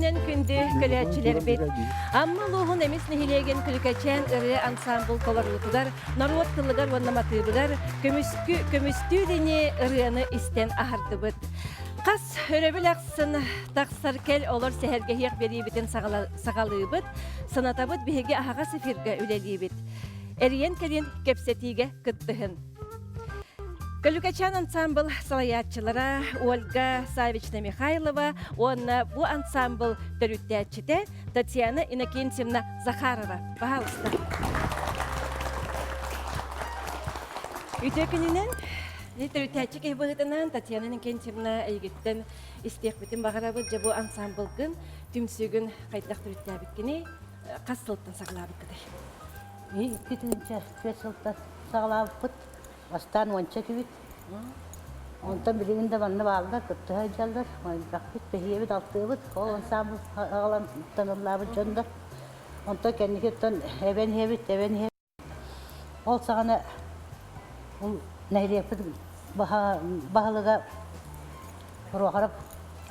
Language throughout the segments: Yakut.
күнүнэн күндү көлөөччүлэрбит! Амма улууһун Эмис нэһилиэгин Күлүкэчээн ырыа ансаамбыл толоруутугар, норуот тылыгар уонна матыыбыгар көмүскү көмүстүү дини ырыаны истэн аһардыбыт. Хас өрөбүл ахсын тахсар кэл олор сэһэргэһиэх биэриибитин саҕалыыбыт, санатабыт биһиги аһаҕас эфиргэ үлэлиибит. Эрийэн кэлин кэпсэтиигэ кыттыһын. Көлүкэчээн ансаамбыл салайааччылара Ольга Савична Михайлова уонна бу ансаамбыл төрүттээччитэ Татьяна Иннокентьевна Захарова. Пожалуйста. Үтүө күнүнэн төрүттээччи киһи быһыытынан Татьяна Иннокентьевна эйигиттэн истиэхпитин баҕарабыт. Дьэ бу ансаамбылгын, түмсүүгүн хайдах төрүттээбиккиний, хас сылтан саҕалаабыккытый? 2004 сылтан саҕалаабыппыт. Бастаан уонча этибит. Онтон билигин да манна бааллар, кыттыһа сылдьаллар. Элбэхпит, бэһиэбит, алтыабыт. Ол ансаамбыл аҕалан ыллаабыт дьон да. Онтон кэнникиттэн эбэн иһэбит, эбэн иһэбит. Ол саҕана ол нэһилиэкпит баһылыга Прохоров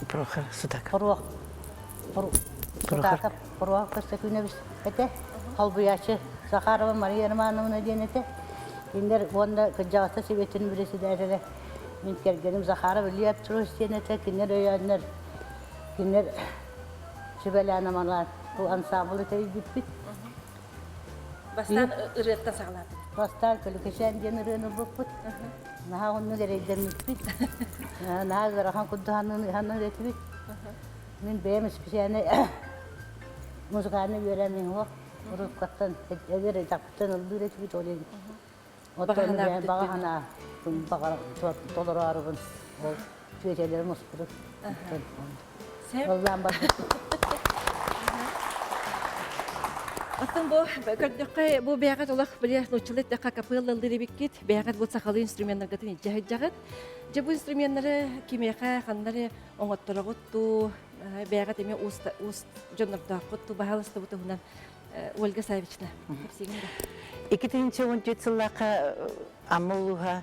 Прохор Судаков. Поруох Судаков Поруох Көстөкүүнэбис этэ. Холбуйааччы Захарова Мария Романовна диэн этэ. Кинилэр уонна кырдьаҕастар сэбиэтин председателэ мин кэргэним Захаров Илья Петрович диэн этэ. Кинилэр өйөөннөр, кинилэр сүбэлээн-амалаан бу ансаамбылы тэрийбиппит. Бастаан ырыаттан саҕалаатыгыт. Бастаан Көлүкэчээн диэн ырыаны ылбыппыт. Наһаа оннук эрэйдэммиппит. Наһаа ыарахан курдук саныыр этибит. Мин бэйэм специальнай музыкальный үөрэммин суох. Уруккаттан эдэр эдьахпыттан ыллыыр этибит ол иһин. Оттон баҕа санаа баҕа толороорубун ол түөтэлэрим успутут. Ыллаан барбыппыт. Оттон бу көрдөххө бу бэйэҕит олох били нууччалыы эттэххэ капелла ыллыыр эбиккит, бэйэҕит бу сахалыы инструменнаргытын илдьэ сылдьаҕыт. Дьэ бу инструменнары кимиэхэ ханна эрэ оҥоттороҕут дуу, бэйэҕит эмиэ уус уус дьоннордооххут дуу, баһаалыста бу туһунан Ольга Савична кэпсиигин да. 2014 сыллаахха Амма улууһа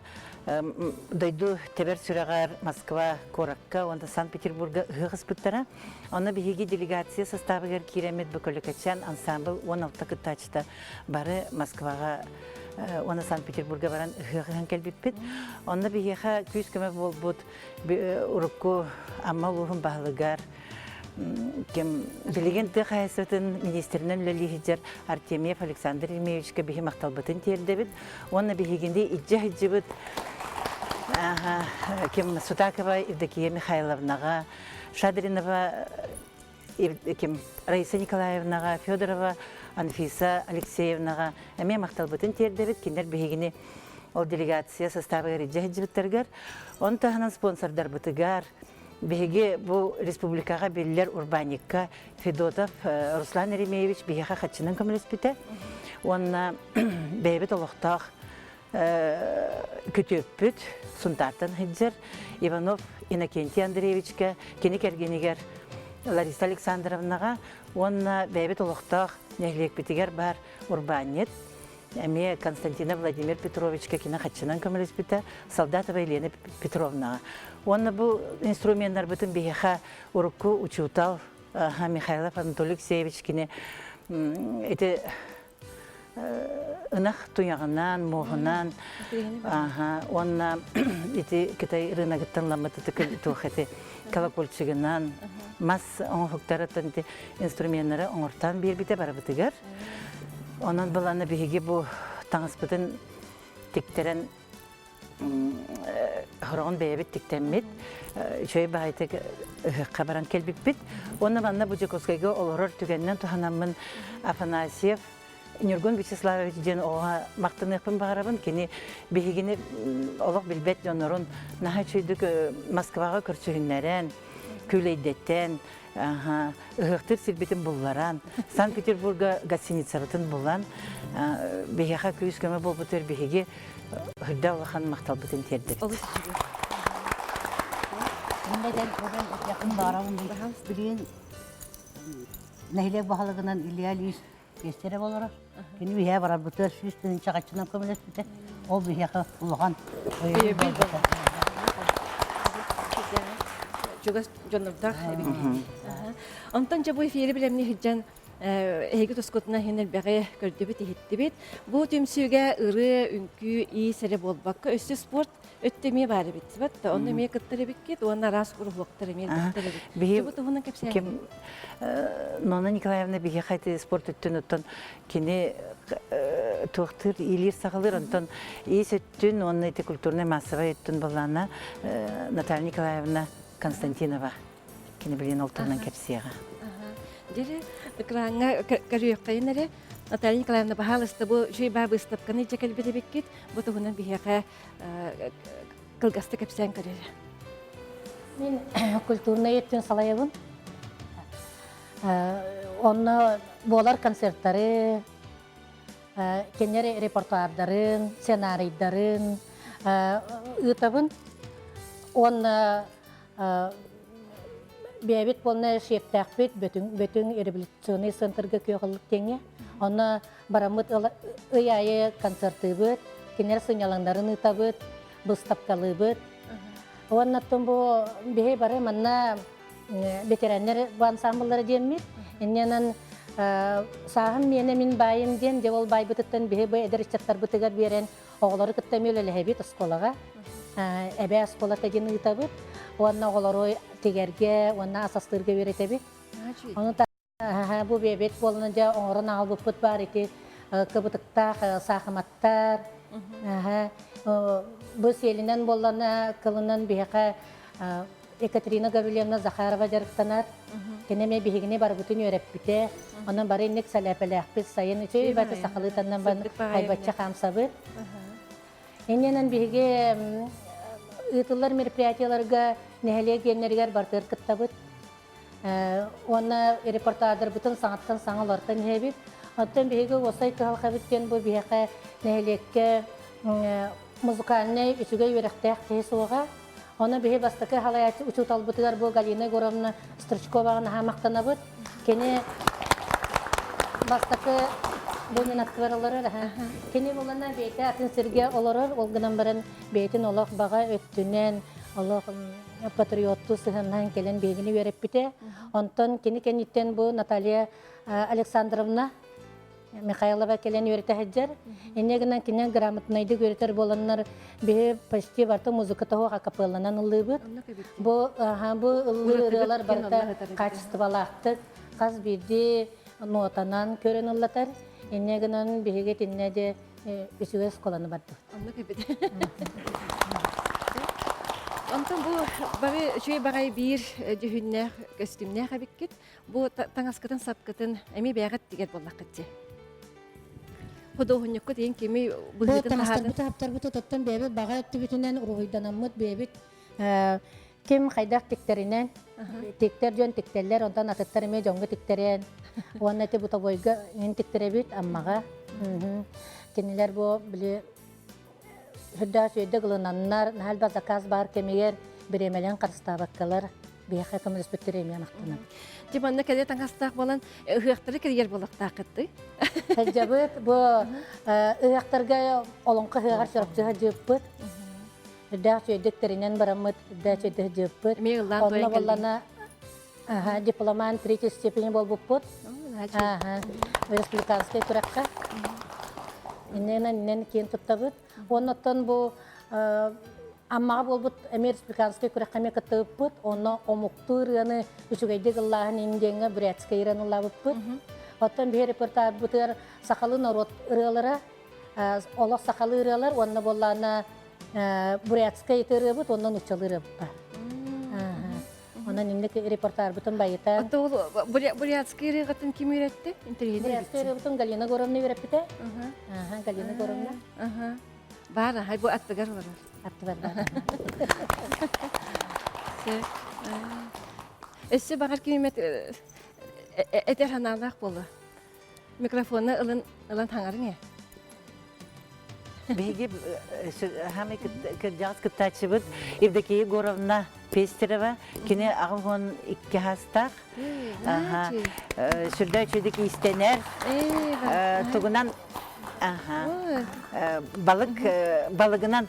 дойду тэбэр сүрэҕэр Москва куоракка уонна Санкт-Петербурга ыһыах ыспыттара. Онно биһиги делегация састаабыгар киирэммит Бөкөлөкөччөн ансамбл 16 кыттааччыта бары Москваҕа уонна Санкт-Петербурга баран ыһыах ыһан кэлбиппит. Онно биһиэхэ күүс-көмө буолбут урукку Амма улууһун баһылыгар ким билигин тыа хаһаайыстыбатын министринэн үлэлии сылдьар Артемьев Александр Еремеевичка биһи махталбытын тиэрдэбит уонна биһигини илдьэ сылдьыбыт ким Сутакова Евдокия Михайловнаҕа, Шадринова ким Раиса Николаевнаҕа, Федорова Анфиса Алексеевнаҕа эмиэ махталбытын тиэрдэбит. Кинилэр биһигини ол делегация составыгар илдьэ сылдьыбыттарыгар, он таһынан спонсордарбытыгар Биһиги бу республикаҕа биллэр урбаанньыкка Федотов Руслан Еремеевич биһиэхэ хаччынан көмөлөспүтэ уонна бэйэбит олохтоох күтүөппүт Сунтаартан сылдьар Иванов Иннокентий Андреевичка кини кэргэнигэр Лариса Александровнаҕа уонна бэйэбит олохтоох нэһилиэкпитигэр баар урбаанньыт Эмиэ Константинов Владимир Петровичка кини хаччынан көмөлөспүтэ, Солдатова Елена Петровнаҕа. Уонна бу инструменнарбытын биһиэхэ урукку учуутал Михайлов Анатолий Алексеевич кини ити ынах туйаҕынан, муоһунан, уонна ити Кытай рыногыттан ламмыт туох ити колокольчигынан мас оҥоһуктарыттан ити инструменнары оҥортоон биэрбитэ барыбытыгар. Онон быланы биһиги бу таҥаспытын тиктэрэн хороҕун бэйэбит тиктэммит, үчүгэй баҕайытык ыһыахха баран кэлбиппит. Уонна манна бу Дьокуускайга олорор түгэнинэн туһанаммын Афанасьев Ньургун Вячеславович диэн оҕоҕо махтаныахпын баҕарабын. Кини биһигини олох билбэт дьоннорун наһаа үчүгэйдик Москваҕа көрсүһүннэрэн, күүлэйдэттэн, ыһыахтыыр сирбитин булларан, Санкт-Петербурга гостиницабытын булан, биһиэхэ күүс-көмө буолбутугар биһиги үрдэ улахан махталбытын тиэрдэбит. Олус үчүгэй. Якын баарабын билигин нэһилиэк баһылыгынан Илья Ильич Биэстэрэ олорор. Кини биһиэхэ барарбытыгар 100 чахаччынан көмөлөспүтэ. Ол биһиэхэ улахан өйөбүл буолбута. чугас дьоннордоох эбиккит. Онтон дьэ бу эфири билэмни сылдьан эһиги тускутунан иһин элбэҕи көрдүбүт, иһиттибит. Бу түмсүүгэ ырыа, үҥкүү, иис эрэ буолбакка, өссө спорт өттө эмиэ баар эбит. Бат онно эмиэ кыттар эбиккит уонна араас куруһуоктар эмиэ элбэхтэр эбит. Биһи Бу туһунан кэпсээн. Ким Нона Николаевна биһиэхэ ити спорт өттүн оттон кини туохтыыр иилиир-саҕалыыр онтон иис өттүн уонна ити культурнай массовай өттүн былаана Наталья Николаевна Константинова кини билигин ол туһунан кэпсиэҕэ. Дьэ, экраҥҥа көрүөххэйин эрэ. Наталья Николаевна, баһаалыста бу үчүгэй баа быыстапканы дьэ кэлбит эбиккит. Бу туһунан биһиэхэ кылгастык кэпсээн көрөр. Мин культурнай өттүн салайабын. Онно буолар концерттары, кинилэр репертуардарын, сценарийдарын ыытабын. Уонна бэйэбит буолна шефтээхпит Бөтүҥ Бөтүҥ революционный центрга күөх ыллык диэҥҥэ. Онно бараммыт ый аайы концертыыбыт, кинилэр сынньалаҥнарын ыытабыт, быыстапкалыыбыт. Уонна оттон бу биһи бары манна ветераннар бу ансамбллара диэммит. Иннинэн сааһым миэнэ мин баайым диэн дьэ ол баайбытыттан биһи бу эдэр ыччаттарбытыгар биэрэн оҕолору кытта эмиэ үлэлэһэбит оскуолаҕа. Эбээ оскуолата диэн ыытабыт. Уонна оҕолору тигэргэ уонна ас астыырга үөрэтэбит. Ону бу бэйэбит буолан дьэ оҥорон аҕалбыппыт баар ити кыбытыктаах саахыматтар. Бу сиэлинэн буоллана кылынан биһиэхэ Екатерина Гаврильевна Захарова дьарыктанар. Кини эмиэ биһигини барыбытын үөрэппитэ. Онон бары инник сэлээпэлээхпит сайын үчүгэй баты сахалыы таннан бан айбачча хаамсабыт. Иннинэн биһиги ыытыллар мероприятияларга нэһилиэк гиэннэригэр бартыгар кыттабыт. Уонна репортаждарбытын саҥаттан саҥа олортон иһэбит. Оттон биһиги уосай кыһалҕабыт диэн бу биһиэхэ нэһилиэккэ музыкальнай үчүгэй үөрэхтээх киһи суоҕа. Ону биһи бастакы халайааччы учууталбытыгар бу Галина Егоровна Стручковаҕа наһаа махтанабыт. Кини бастакы бу мин аттыбар олорор. Кини булана бэйэтэ атын сиргэ олорор, ол гынан баран бэйэтин олох баҕа өттүнэн, олох патриоттуу сыһыаннаһан кэлэн биһигини үөрэппитэ. Онтон кини кэнниттэн бу Наталья Александровна Михайлова кэлэн үөрэтэ сылдьар. Инньэ гынан кини грамотнайдык үөрэтэр буоланнар биһи почти барыта музыка тоһуох акапелланан ыллыыбыт. Бу бу ыллыыр ырыалар барыта качестволаахтык хас биирдии нотанан көрөн ыллатар. Инньэ гынан биһиги итиннэ де үчүгэй оскуоланы бардыбыт. Оннук эбит. Онтон бу бары үчүгэй баҕайы биир дьүһүннээх, көстүүмнээх эбиккит. Бу таҥаскытын сапкытын эмиэ бэйэҕит тигэр буоллаххыт дии. Худуоһунньуккут иин кими быһыытын таҥастарбыт таптарбыт ототтон бэйэбит баҕа өттүбүтүнэн уруһуйданаммыт бэйэбит ким хайдах тиктэринэн тиктэр дьон тиктэллэр онтон атыттар эмиэ дьоҥҥо тиктэрэн уонна ити бутовойга иин тиктэрэбит Аммаҕа кинилэр бу били Сүрдээх үчүгэйдик ылынаннар, наһаа элбэх заказ баар кэмигэр бириэмэлэрин харыстаабаккалар биһиэхэ көмөлөспүттэрэ эмиэ махтанабыт. Дьэ манна кэлэ таҥастаах буолан ыһыахтары кэрийэр буолуохтааххыттый? Сылдьабыт бу ыһыахтарга олоҥхо ыһыаҕар Чурапчы сылдьыппыт. Үрдээх үчүгэйдик тэринэн бараммыт, үрдээх үчүгэйдик сылдьыппыт. Эмиэ ыллаан Онно туойан кэллиҥ. буоллана дипломант третьей степени буолбуппут. Республиканскай күрэххэ. Иннинэн иннин киэн туттабыт. Оннуттан бу Аммаҕа буолбут эмиэ республиканскай күрэххэ эмиэ кыттыбыппыт. Онно омуктуу ырыаны үчүгэйдик ыллааһын индиаҥҥа бурятскай ырыаны ыллаабыппыт. Оттон биһи репертуарбытыгар сахалыы норуот ырыалара, олох сахалыы ырыалар уонна буоллаана бурятскай ырыабыт уонна нууччалыы ырыабыт баар. Онон инник репортажбытын байытан. Ата ол бурятский ырыаҕытын ким үөрэтти? Интэриэһинэй Бурятскай ырыабытын Галина Горовна үөрэппитэ. Аха, Галина Горовна. Аха. Баар аһай бу аттыгар олорор. Аттыгар баар. Өссө баҕар кимимет этэр санаалаах буолуо. Микрофону ылын ылан хаҥарыҥ ээ. Биһиги хаамай кырдьаҕас кыттааччыбыт Евдокия Егоровна Пестерева. Кини 82 саастаах. Сүрдээх үчүгүйдик иистэнэр. Тугунан Балык балыгынан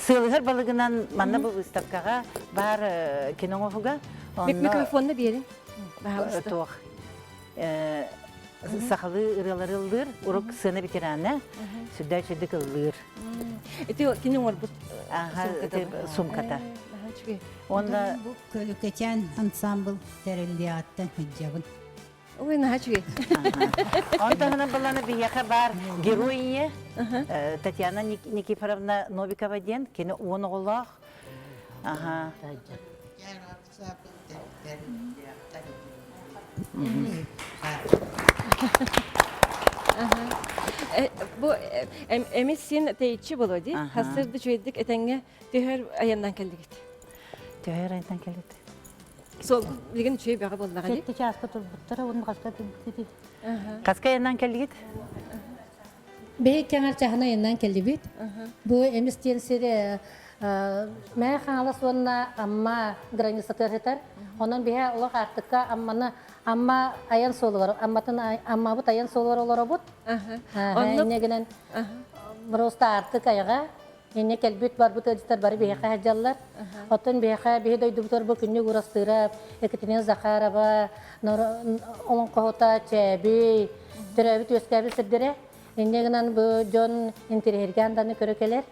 сыалыһар балыгынан манна бу выставкаҕа баар кино оҥоһуга. Микрофонна биэрин. Туох сахалыы ырыалары ыллыыр, урук сцена ветерана, сүрдээх үчүгдүк ыллыыр. Ити кини оҥорбут сумката. Уонна бу Көлүкэчээн ансамбл тэриллиэҕиттэн сылдьабын. Ой, наһаа үчүгэй. Он таһынан балана биһиэхэ баар герой ийэ Татьяна Никифоровна Новикова диэн кини уон оҕолоох. Аха. Бу эмис син тэйиччи боло ди. Хасырды үчүгэйдик этэҥҥэ төһөр айаннан кэллигит. Төһөр айаннан кэллигит. Сол билигин үчүгэй бөҕө буоллаҕа дии. Сэттэ чааска турбуттара уонна хаска кэлбиккитий? Хаска айаннан кэллигит? Биһи кэҥэр чаһына айаннаан кэллибит. Бу эмис диэн сир Мэҥэ Хаҥалас уонна Амма границатыгар сытар. Онон биһи олох Аартыкка Амманы Амма айан суолугар, Амматын Аммабыт айан суолугар олоробут. Инньэ гынан просто Аартык айаҕа Инньэ кэлбит барбыт ыалдьыттар бары биһиэхэ сылдьаллар. Оттон биһиэхэ биһи дойдубутугар бу Күннүк Уурастыырап, Екатерина Захарова, олоҥхоһута Чээбий, төрөөбүт үөскээбит сирдэрэ. Инньэ гынан бу дьон интэриэһиргээн даны көрө кэлэр.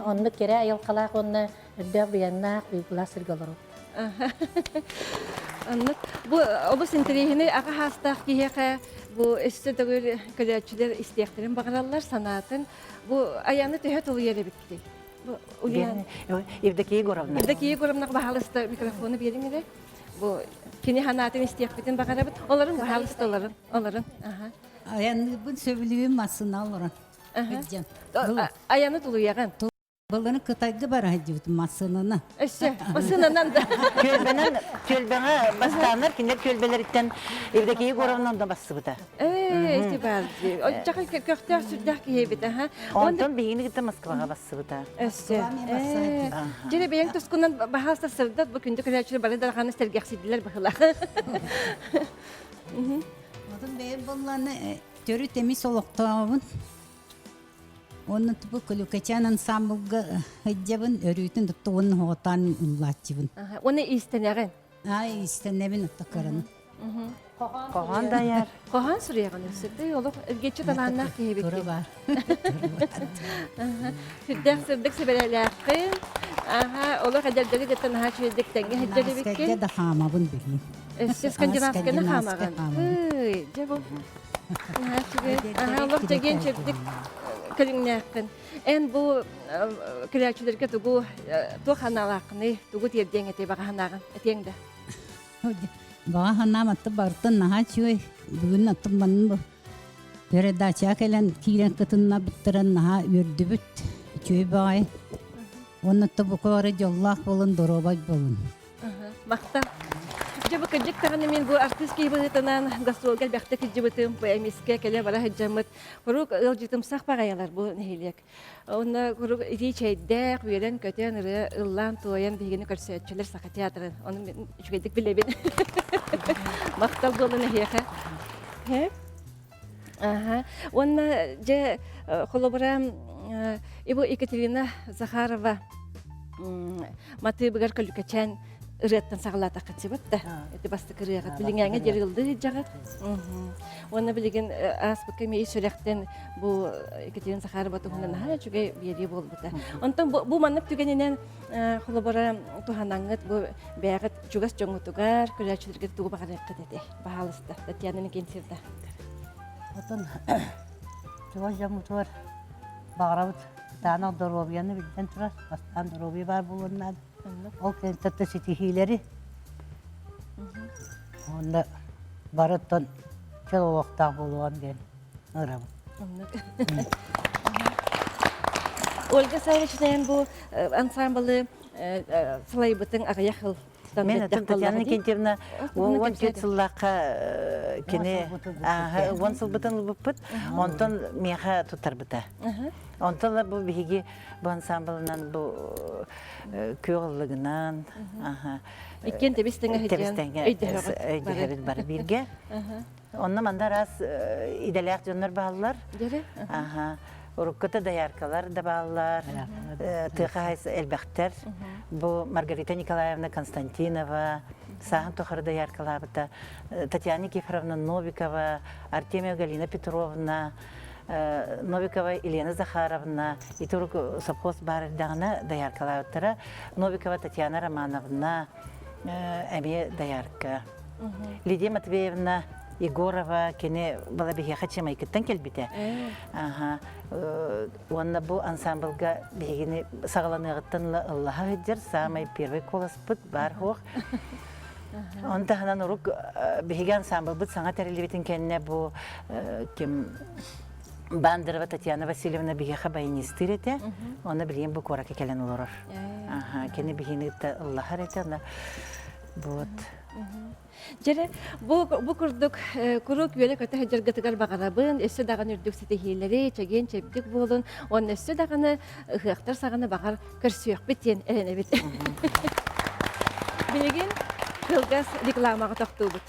Оннук кэрэ айылҕалаах уонна үрдээх быйаннаах уйгулаах сиргэ олоробут. Оннук. Бу олус интэриэһинэй аҕа хаастаах киһиэхэ бу өссө төгүл көрөөччүлэр истиэхтэрин баҕараллар санаатын. Бу айаны төһө тулуйар эбиккитий? Бу Ульяна Евдокия Егоровна. Евдокия Егоровна баһаалыста микрофону биэриҥ эрэ. Бу кини ханаатын истиэхпитин баҕарабыт. Олорун баһаалыста олорун. Олорун. Аха. Айанныырбын сөбүлүүбүн массыына олорон. Айаны тулуйаҕын. Былырын Кытайга бара сылдьыбытым массыынаны. Өссө массыынанан да. Түөлбэнэн түөлбэҕэ бастааннар кинилэр түөлбэлэриттэн Евдокия Егоровна онно бассыбыта. Ээ, ити баар дии. Оччоҕо көхтөөх сүрдээх киһи эбит, аха. Онтон биһигини кытта Москваҕа бассыбыта. Өссө. Дьэ, бэйэҥ тускунан баһаалыста сырдат бу күндү көрөөччүлэр бары дарханы сэргэхсийдилэр быһыылаах. Отун бэйэм буоллааны төрүт эмис олохтообун. Уонна тупу Көлүкэчээн ансаамбылга сылдьабын, өрүүтүн тутта уонна оҕотоон ыллааччыбын. Уонна иистэнэҕин? Аа, иистэнэбин отто кыраны. Хоһоон дайар. Хоһоон суруйаҕын өссө олох эргиччи талааннаах киһи эбиккин. Тура баар. Сүрдээх сырдык сэбэрэлээххин. Аха, олох эдэрдэри кытта наһаа үчүгэйдик тэҥҥэ сылдьар эбиккин. да хаамабын билин. Өссө скандинавсканы хаамаҕын. Ый, дьэ бу. Наһаа үчүгэй. Аһаа, олох чэгиэн чэбдик көрүҥнээххин. Эн бу көрөөччүлэргэ тугу туох аналааххыный, тугу тиэрдиэҥ этэй баҕа санааҕын этиэҥ да? Баҕа санаам атты барытын наһаа үчүгэй. Бүгүн аттым манна передачаҕа кэлэн киирэн кытыннарбыттарын наһаа үөрдүбүт. Үчүгэй баҕайы. Уонна бука бары дьоллоох буолун, доруобай буолун. Махтал. Дьэ бу кырдьык даҕаны мин бу артыыс киһи быһыытынан гастролга элбэхтэ кырдьыбытым, бу эмискэ кэлэ бара сылдьаммыт. Куруук ыалдьытымсах баҕайылар бу нэһилиэк. Онно куруук итии чэйдээх, үөрэн-көтөн, ырыа ыллаан-туойан биһигини көрсөөччүлэр Саха театрын. Ону мин үчүгэйдик билэбин. Махтал буолун эһиэхэ. Аха. Уонна дьэ холобура Ибо Екатерина Захарова матыыбыгар көлүкэчээн ырыаттан саҕалаатахха сибат да ити бастакы ырыаҕыт билиҥээҥҥэ диэри ыллыы сылдьаҕыт уонна билигин ааспыкка эмиэ сүрэхтэн бу Екатерина Захарова туһунан наһаа үчүгэй биэрии буолбута онтон бу маннык түгэнинэн холобура туһанаҥҥыт бу бэйэҕит чугас дьоҥҥутугар көрөөччүлэргэ тугу баҕарыаххыт этэй баһаалыста Татьяна Никитична Отон чугас дьоммутугар баҕарабыт Таанах доруобуйаны биллэн турар, бастаан доруобуйа баар буолуон наада. Ол кэнниттэн ситиһиилэри уонна барыттан чөл олохтоох буолуон диэн ыҥырабын. Ольга Саввична бу ансамблы салайбытыҥ аҕыйах сыл Мен атын Татьяна Никитьевна 14 сыллаахха кини уон сылбытын ылбыппыт. Онтон миэхэ туттарбыта. Онтон бу биһиги бу ансамблынан бу күөх ыллыгынан иккиэн тэбис тэҥэ өйдөһөбүт бары бииргэ. Онно манна араас идэлээх дьоннор бааллар. Аха. Уруккута дояркалар да бааллар, тыа хаһайс элбэхтэр. Бу Маргарита Николаевна Константинова, сааһын тухары дояркалаабыта, Татьяна Никифоровна Новикова, Артемия Галина Петровна, Новикова Елена Захаровна, ити урук совхоз баар эрдэҕинэ дояркалаабыттара, Новикова Татьяна Романовна, эмиэ доярка. Лидия Матвеевна Егорова кини балабиһиэхэ Чымайкыттан кэлбитэ. Аха. Уонна бу ансамблга биһигини саҕаланыаҕыттан ыллаһа сылдьар самый первый куоласпыт баар суох. Он таһынан урук биһиги ансамблбыт саҥа тэриллибитин кэннэ бу ким Бандерова Татьяна Васильевна биһиэхэ баянистыыр этэ. Онно билигин бу куоракка кэлэн олорор. Аха, кини биһигини кытта ыллаһар этэ. Онно вот. Дьэрэ, бу, бу курдук куруук үөрэ-көтө сылдьаргытыгар баҕарабын, өссө даҕаны үрдүк ситиһиилэри, чэгиэн-чэбдик буолун, уонна өссө даҕаны ыһыахтар саҕана баҕар көрсүөхпүт диэн эрэнэбит. Билигин кылгас рекламаҕа тохтуубут.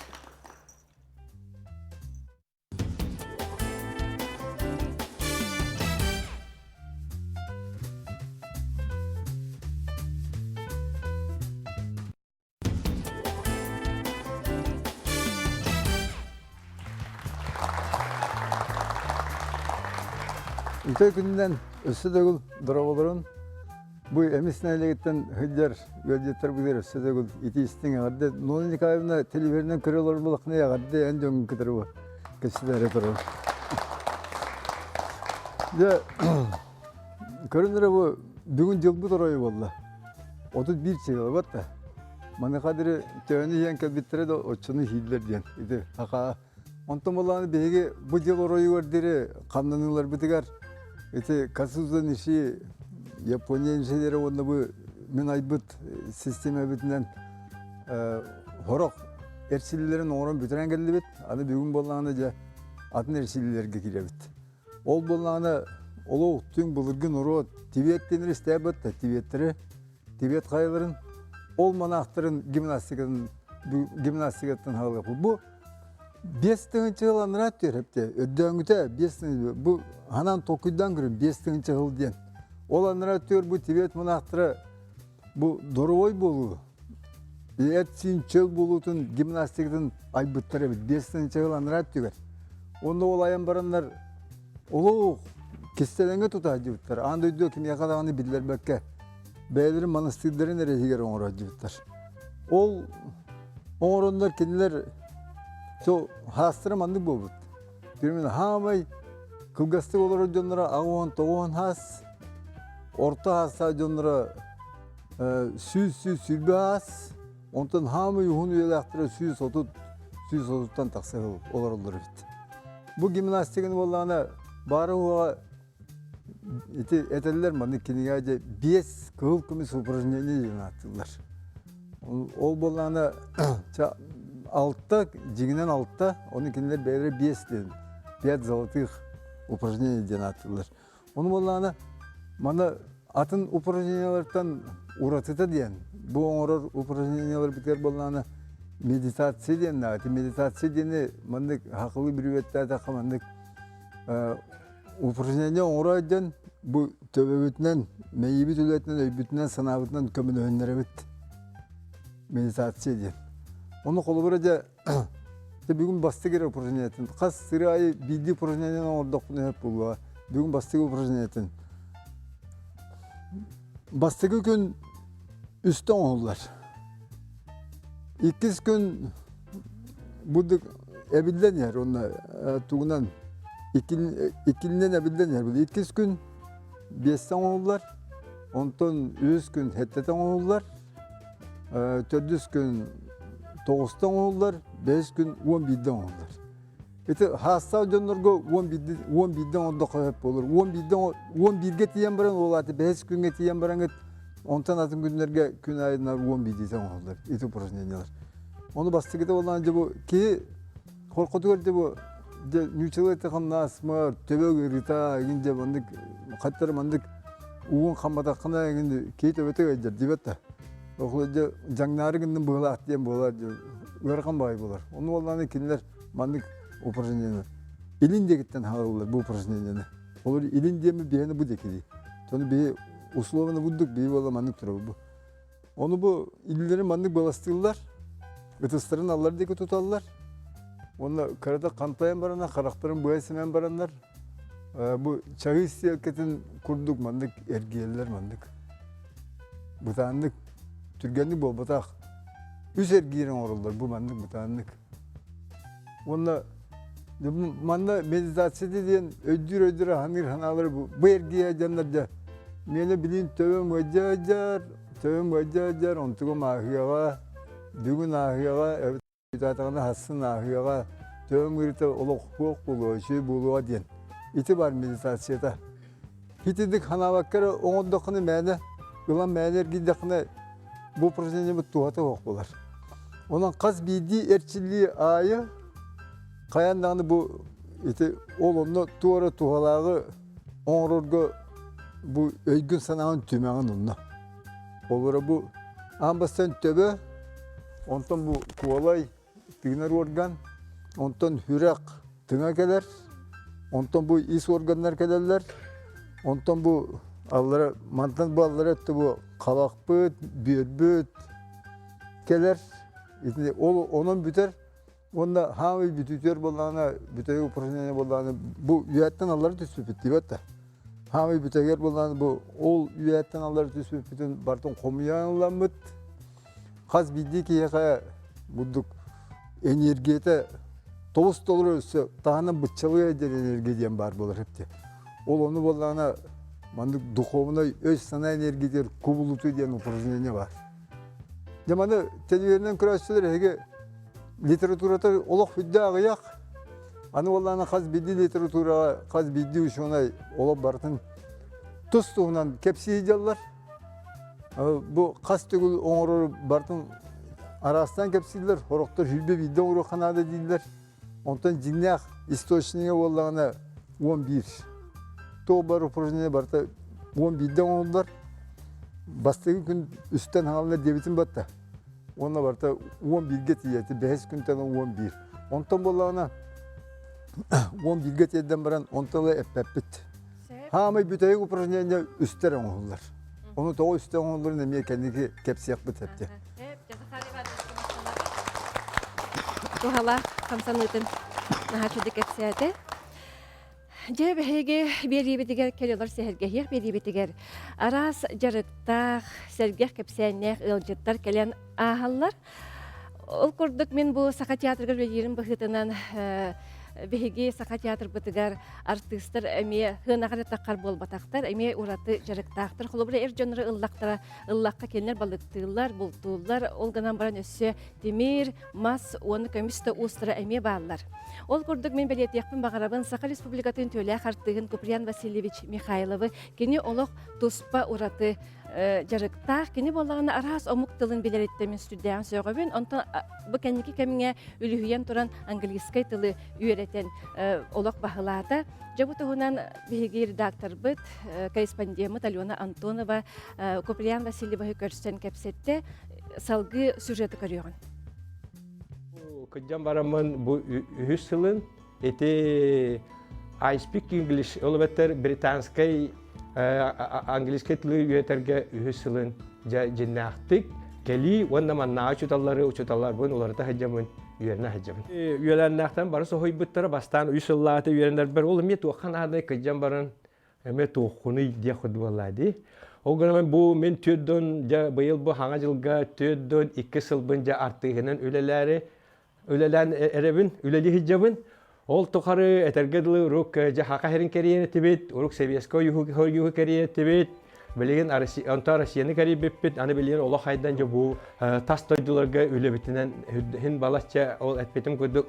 Үтө күнүнэн өссө төгүл дорооболорун. Бу Эмис нэһилиэгиттэн сылдьар ыалдьыттар быдыр өссө төгүл ити истиҥ эҕэрдэ. Нона Николаевна телевизорынан көрө олорор буолаххына эҕэрдэ эн дьоҥҥун кытары бу кэпсэтээри турабын. Дьэ, көрөн эрэ бу бүгүн дьылбыт оройо буолла. 31 сыл да. Маныаха диэри төһөнү иһэн кэлбиттэрэ да оччону иһииллэр диэн. Ити саха. Онтон буоллаҕына биһиги бу дьыл оройугар диэри хамнаныыларбытыгар ити Кацуза Ниши Япония инженерэ уонна бу мин айбыт систиэмэбитинэн сорох эрчиллиилэрин оҥорон бүтэрэн кэллибит. Аны бүгүн буоллаҕына дьэ атын эрчиллиилэргэ киирэбит. Ол буоллаҕына олох түҥ былыргы норуот Тибет диэннэри истээбэт да Тибеттэри Тибет хайаларын ол монахтарын гимнастикатын гимнастикаттан хаалыахпыт. Бу 5000 жыл анараа түөрөптө өрдөөҥүтэ 5000 бу ханан толкуйдаан көрүн 5000 жыл диэн. Ол анараа түөр бу Тибет монахтара бу доровой буолуу эт-сиин чөл буолуутун гимнастикатын айбыттар эбит 5000 жыл анараа түгэр. Онно ол айан бараннар Олох кистэлэҥҥэ тута сылдьыбыттар. Аан дойду кимиэхэ даҕаны биллэрбэккэ бэйэлэрин манастыырдарын эрэ иһигэр оҥоро сылдьыбыттар. Ол оҥороннор кинилэр сол хаастара маннык буолбут. Примерно хаамай кылгастык олорор дьонноро аҕыс тоҕуон хаас, орто хаастаах дьонноро 100-120 хаас, онтон хаамай уһун үйэлээхтэрэ 130 130-тан тахса олороллор эбит. Бу гимнастиканы буоллаҕына баара уоҕа ити этэллэр маннык кинигэ дьэ биэс кыһыл көмүс упражнение диэн ааттыыллар. Ол буоллаҕына алта дьиҥинэн алта, ону кинилэр бэйэлэрэ биэс диэн пять золотых упражнений диэн ааттыыллар. Ону буоллаҕына маны атын упражнениелартан уратыта диэн бу оҥорор упражнениеларбытыгар буоллаҕына медитация диэн наада. Медитация диэни маннык хахылыы бүрүбэттээтэххэ маннык упражнение оҥоро диэн бу төбөбүтүнэн, мэйиибит үлэтинэн, өйбүтүнэн, санаабытынан көмөлөһүннэрэбит медитация диэн. Ону холобура дьэ Дьэ бүгүн бастык эрэ упражнениетын хас сыры аайы биирдии упражнениены оҥордохпуна сөп буолуоҕа. Бүгүн бастакы упражнениетын. Бастакы күн үстэ оҥоһуллар. Иккис күн бурдук эбиллэн иһэр уонна тугунан иккиннэн эбиллэн иһэр. Иккис күн биэстэ оҥоһуллар, онтон үһүс күн сэттэтэ оҥоһуллар, Төрдүс күн тоҕуста оҥоһуллар, бэһис күн 11-де оҥоһуллар. Ити хаастаах дьоннорго 11-де оҥордоххо сөп буолар. 11-де 11-ге тиийэн баран, ол аата бэһис күҥҥэ тиийэн бараҥыт Онтон атын күннэргэ күн аайы наар 10 биирдиитэ оҥоһуллар ити упражнениялар. Ону бастакыта буоллаҕына дьэ бу киһи хоркотугар дьэ бу дьэ ньуучалыы эттэххинэ астма, төбө ыарыыта игин дьэ маннык хаттары маннык угун хамматаххына игин киһи төбөтө ыалдьар диэбэт да. Ол дьэ дьаҥнаары гынным быһылаах диэн буолар дьэ ыарахан баҕайы буолар. Ону буоллаҕына кинилэр маннык упражнениены илин диэкиттэн хаалаллар бу упражнениены. Олор илин диэми биһэни бу диэки Тону биһи условно бурдук биһи буола маннык турабы бу. Ону бу илилэрин маннык баластыыллар, ытыстарын аллар диэки туталлар. Уонна кырата хантайан бараннар, харахтарын быа симэн бараннар, бу чаһыы сиэлкэтин курдук маннык эргийэллэр маннык. Бытааннык, түргэнник буолбатах. Үс эргиирин оҥороллор бу маннык бытааннык. Уонна манна медитация диэн өйдүүр-өйдүүр аһаныыр санаалары бу эргийэ дьоннор дьэ миэнэ билин төбөм ыадьа-ыадьар, төбөм ыадьа-ыадьар, онтугум ааһыаҕа, бүгүн ааһыаҕа, эбитаатаҕына хассын ааһыаҕа, төбөм ыарыыта олох суох буолуо, үчүгэй буолуоҕа диэн. Ити бар медитацията. Итинник санаабакка эрэ оҥордоххуна мээнэ, ылан мээнэ эргийдэххинэ бу упражнениебыт туһата суох буолар. Онон хас биирдии эрчиллии аайы хайаан даҕаны бу ити ол онно туора туһалааҕы оҥорорго бу өйгүн-санааҕын түмэҕин онно. Олоро бу аан бастаан төбө, онтон бу куолай, тыынар орган, онтон сүрэх тыҥа кэлэр, онтон бу ис органнар кэлэллэр, онтон бу аллара мантан бу аллара өттө бу халахпыт, бүөрбүт кэлэр. Итини ол онон бүтэр уонна хаамый бүтүүтүөр буоллаҕына бүтэһик упражнение буоллаҕына бу үйэттэн аллара түспүппүт диэбэт да. Хаамый бүтэһигэр буоллаҕына бу ол үйэттэн аллара түспүппүтүн барытын хомуйан ыламмыт Хас биирдии киһиэхэ бурдук энергията тобус толору өссө таһынан быччалыа диэн энергия диэн баар буолар эбит. Ол ону буоллаҕына маннык духовнай өй-санаа энергиятыгар кубулутуу диэн упражнение баар. Дьэ маны телевизорынан көрөөччүлэр эһиги литературата олох үрдэ аҕыйах. Аны буоллаҕына хас биирдии литератураҕа хас биирдии учуонай олох барытын тус-туһунан кэпсии дьаллар. Бу хас төгүл оҥорору барытын араастаан кэпсииллэр, сорохтор 21 оҥоруохха наада дииллэр. Онтон дьиҥнээх источнига буоллаҕына 11. Туох баар упражнение барыта 11-де оҥоһуллар. Бастакы күн үстэн хаалла диэбитим батта. Уонна барыта 11-ге тиийэти, бэһис күнтэн 11. Онтон буоллаҕына 11-ге тиэрдэн баран онтон ыла эппэппит. Хаамай бүтэһик упражнение үстэр оҥоһуллар. Ону тоҕо үстэ оҥоһулларын эмиэ кэнники кэпсиэхпит эптэ. Туһалаах хамсаныытын наһаа чудо кэпсээтэ. Дьэ, биһиги биэриибитигэр кэлэлэр сэһэргэһиэх биэриибитигэр араас дьарыктаах, сэргэх кэпсээннээх ыалдьыттар кэлэн ааһаллар. Ол курдук мин бу Саха театрыгар үлэлиирим быһыытынан биһиги Саха театрбытыгар артыыстар эмиэ сыанаҕа таххар буолбатахтар, эмиэ ураты дьарыктаахтар. Холобура, эр дьоннору ыллахтара, ыллахха кинилэр балыктыыллар, бултууллар, ол гынан баран өссө тимир, мас уонна көмүс да уустара эмиэ бааллар. Ол курдук мин бэлиэтиэхпин баҕарабын Саха Республикатын үтүөлээх артыыһын Куприян Васильевич Михайловы кини олох туспа ураты дьарыктаах. Кини буоллаҕына араас омук тылын билэриттэн мин сүрдээҕин сөҕөбүн. Онтон бу кэнники кэмҥэ үлүһүйэн туран английскай тылы үөрэтэн олох баһылаата. Дьэ бу туһунан биһиги редакторбыт, корреспондеммыт Алена Антонова Куприян Васильевиһы көрсөн кэпсэттэ. Салгыы сюжеты көрүөҕүн. Кыдьан бараммын бу үһүс сылын Ити I speak English, ол эбэтэр британскай английскай тылы үөрэтэргэ үһүс сылын дьэ дьиннээхтик кэлии уонна маннааҕы учууталлары учууталларбын уларыта сылдьабын, үөрэнэ сылдьабын. Үөлээннээхтэн бары соһуйбуттара бастаан үс сыллаата үөрэнэрбэр ол эмиэ туохха наадай кыдьан баран эмиэ туоххунуй диэх курдук буолла дии. Ол гынан бу мин 4 дьэ быйыл бу хаҥа дьылга 42 сылбын дьэ артыыһынан үлэлээри үлэлээн эрэбин, үлэлии сылдьабын. Ол тухары этэргэ дылы урук дьэ хака сирин кэрийэн этибит, урук Советскай Союһу кэрийэн этибит. Билигин онто Россияны кэрийбиппит, аны билигин олох хайдан дьэ бу тас дойдуларга үлэбитинэн хин балачча ол эппитим курдук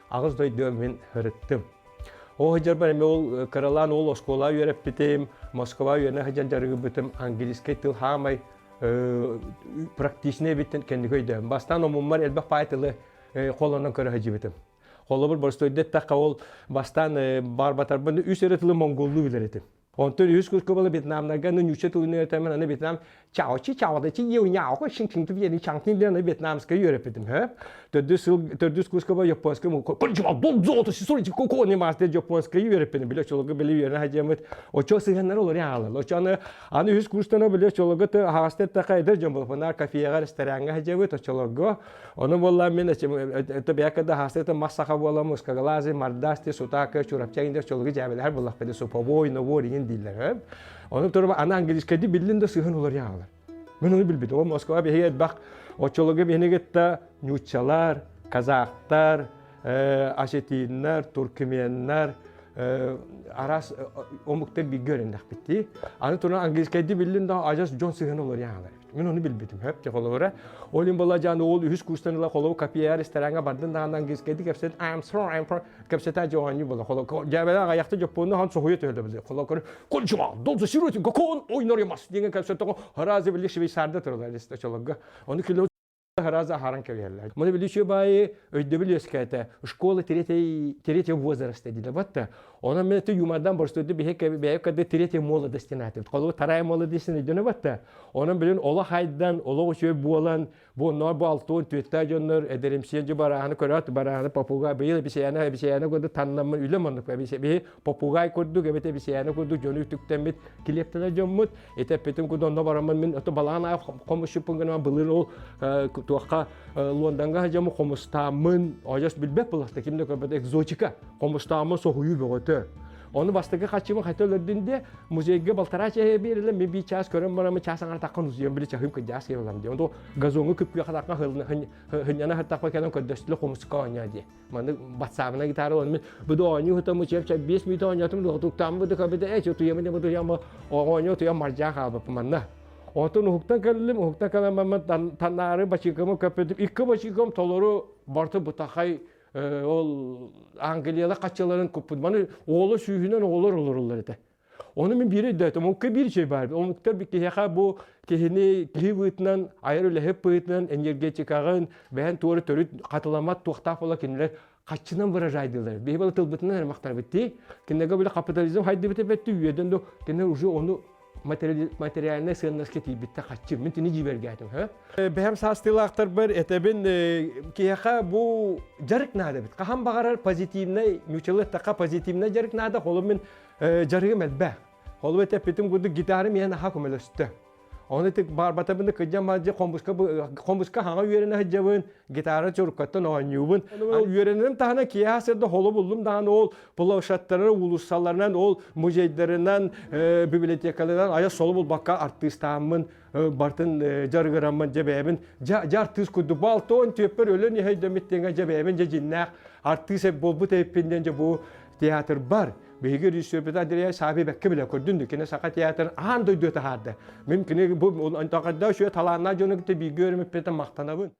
аҕыс дойдуга мин ырыттым. Ол сылдьарбар эмиэ ол кыралаан ол оскуола үөрэппитим, Москва үөрэнэ сылдьан дьарыгырбытым английскай тыл хаамай практичный эбиттэн кэнники өйдөөн. Бастаан омуммар элбэх паай тылы холонон көрө сылдьыбытым. Холобур, боростуойда эттэххэ, ол бастаан баарбатарбын үс эрэ тылы монголлуу билэр этим. Онтон үс курскобалы Вьетнамнарга аны ньуучча тылын үөрэтэммин аны Вьетнам чао чи чао да чи еу няо хо шин чинг ту чаң тин аны вьетнамскай үөрэппитим хэ. Төрдүс сыл төрдүс курскоба японскай кончума дон золото сисори коко не мастер японскай үөрэппитим биле чолого били үөрэнэ хадьамыт очо сыһаннар олор яалар. Очо аны аны үс курстана биле чолого ты хаастер така эдер дьон болпанар кафега рестораҥҥа хадьабыт очолорго Ону буолла мин это бэйэкэ хаастыта мас саха буола мускагалази мардасти сутака чурапча индер чолугу дьээбэлэһэр буллахпыты суповой новой иҥин дииллэр. Ону туруба аны английскайды биллин да сыһын олор яалар. Мен оны билбит. Ол Москва биһиги элбэх оччолугу биһини кытта ньууччалар, казахтар, осетиннар, туркменнар, араас омуктар бииргэ өреннэхпит Аны туран английскайды биллин да ажас дьон сыһын олор яалар. Мин ону билбитим хөп холобура. Ол им була жан ол үһүс курстан ыла холобу копияр рестораҥҥа бардын даҕаны английскайдык кэпсэт I'm sorry I'm sorry кэпсэтэ дьоонньу була. Холо дьээбэлэ аҕайахта дьоппуонну хан соһуйа төһөлө биле. Холо көр кончума долзу сиротин кокон ойнор ямас деген кэпсэтэ харазы били швейцарда туралар очолорго. Ону кило харазы харан кэбиһэллэр. Маны билиши баайы өйдөбүл үөскээтэ. Школа третий третьего возраста диде батта. Онон мен ты юмардан борстойду биһи бэйэ кады третья молодость атып. Холу тарай молодость өйдөнө батта. Онон билин олох хайдан, олох үчүгэй буолан, бу онноор бу алтуон түөттээ дьоннор эдэримсиэн дьу барааны көрөөт, барааны попугай быйыл эбисэйээнэ эбисэйээнэ курдук таннаммын үлэм оннук биһи попугай курдук эбэтэ эбисэйээнэ курдук дьону үтүктэммит килиэптэнэ дьоммут этэппитим курдук онно бараммын мин ото балаан аайы хомусчуппун гынан былыр ол туохха Лондонга дьому хомустааммын ойос билбэт булахта ким да көрбөт экзотика хомустааммын соһуйуу бөҕөтө Ону бастакы хаччыбын хайта өлөрдүн де музейга балтараа чаһы биэрилэн мен бии чаас көрөн барамы чаас аҥара таххан узуйан били чаһым кыдьаас киэлам дии. Онто газоҥҥа күпкүө хатахха хынньана хаттахпа кэлэн көрдөстүлэ хомуска оонньоо дии. Маннык батсаабына гитара он мен буду оонньуу хытамы чеп чеп 5 минут оонньоотум туктаам буду кабыда э чутуямы буду яма оонньоо туям маржаа хаалбаппын манна. Онтон уһуктан кэллим, уһуктан кэлэн баран танаары бачыыкамы көппүтүм. Икки бачыыкам толору барты бутахай ол Англияла хаччыларын куппут. Маны оҕолор сүүһүнэн оҕолор олороллор этэ. Ону мин биир өйдөөтүм. Омукка биир şey бар. Омуктар bir киһиэхэ бу киһини киһи быһыытынан, айар үлэһит быһыытынан, энергетикаҕын, бэйэн туора төрүт хатыламмат туохтаах буола кинилэр хаччынан выражайдылар. Биһи бала тылбытынан эрэ махтарбыт дии. Кинилэргэ били капитализм хайдыбыт эбэтти үйэдэн до кинилэр уже ону материальнай сыаннаска тиийбиттэ хаччы. Мин тини дьиибэргээтим. Бэһэм саастыылаахтарбар этэбин киһиэхэ бу дьарык наада эбит. Хаһан баҕарар позитивнай, ньучалы эттэххэ позитивнай дьарык наада. Холу мин дьарыгым элбэх. Холу этэппитим курдук гитара миэхэ наһаа көмөлөстө. Оны тик барбатабын кыдьан мадьы хомуска хомуска хаҥа үөрэнэ сылдьабын, гитара чуркаттан оонньуубун. Ол үөрэнэрим таһынан киэһэ сырда холу буллум даҕаны ол площадтарынан, уулуссаларынан, ол музейдарынан, библиотекаларынан айа солу булбакка артыыстааммын, бартын дьарыгыраммын дьэ бэйэбин дьэ артыыс курдук балтон түөппэр өлөн иһэйдэммит диэҥэ дьэ бэйэбин дьэ дьиннээх артыыс буолбут эбиппин диэн дьэ бу театр бар. Биһиги режиссербит Андрей Сааби бэккэ билэ көрдүн кини саха театрын аан дойду таһаарда. Мин кини бу онтоқайда үчүгэй талааннаах дьону кытта бииргэ үөрэммиппиттэн махтанабын.